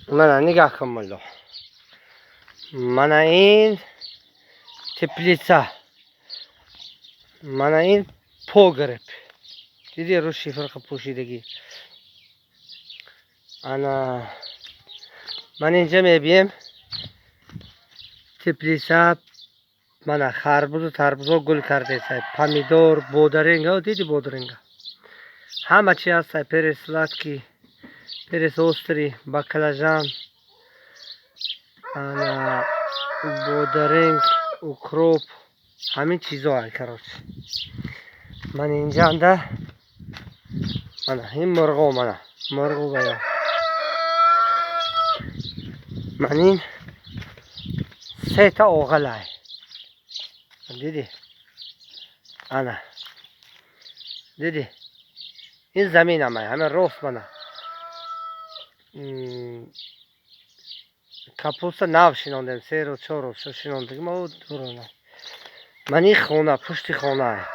Мана нигаҳ кун, мулло. Мана ин теплица. Мана ин погреб. Диди, рӯ шифрқа пӯшидагӣ. Ана ман инҷа мебием, теплица. Мана харбузу тарбузо гул кардесай, помидор, бодаринга. Диди, бодаринга, ҳама чи ҳастай: перец сладкий, перец острый, баклажан, ана бодаринг, укроп, ҳамин чизо. Ай, короче, ман инҷанда, мана ин мурғо, мана мурғу бая. Ман ин сета оғалай, дидӣ? Ана дидӣ, ин заминамай, ҳама рост. Мана капуста нав шинондем, 3 рӯз, 4 рӯз шуд шинондагӣ ма. Дурона ман ин хона, пушти хонаа.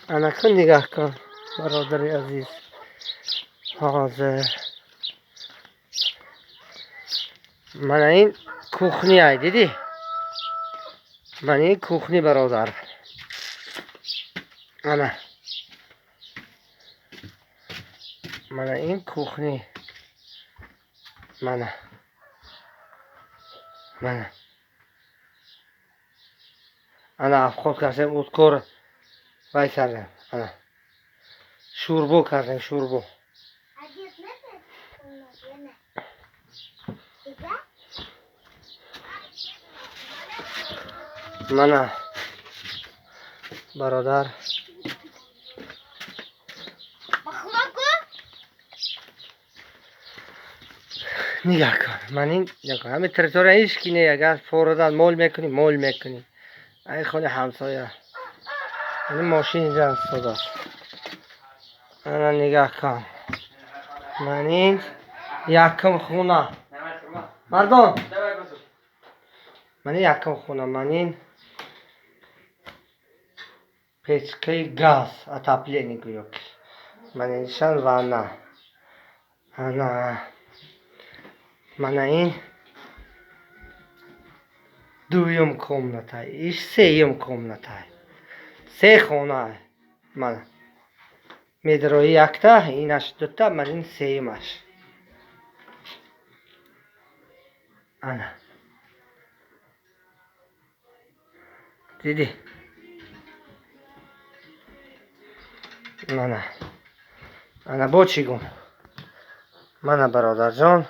Ана кун, нигаҳ кун, бародари азиз. Ҳозир мана ин кухняй, дидӣ? Мана ин кухни, бародар. Ана мана ин кухни, мана, мана ана обход кардем, уткор вай кардем, ана шӯрбо кардем, шӯрбо. Мана, бародар, нигаҳ кун. Ман ин ҳамин территория ҳеч ки не. Агар фородан мол мекунӣ, мол мекунӣ, ай хони ҳамсоя. Ин мошин инҷа истодааст. Ана нигаҳ кун, ман ин якум хона, мардон, ман ин якум хона. Ман ин печкаи газ, отопление гӯё ки. Ман иншан ванна. Ана мана ин дуюм комната, иш сеюм комната, се хона. Мана медрои якта, инаш дута, ман ин сеюмаш. Ана дидӣ? Мана, ана бо чӣ гум? Мана, бародарҷон.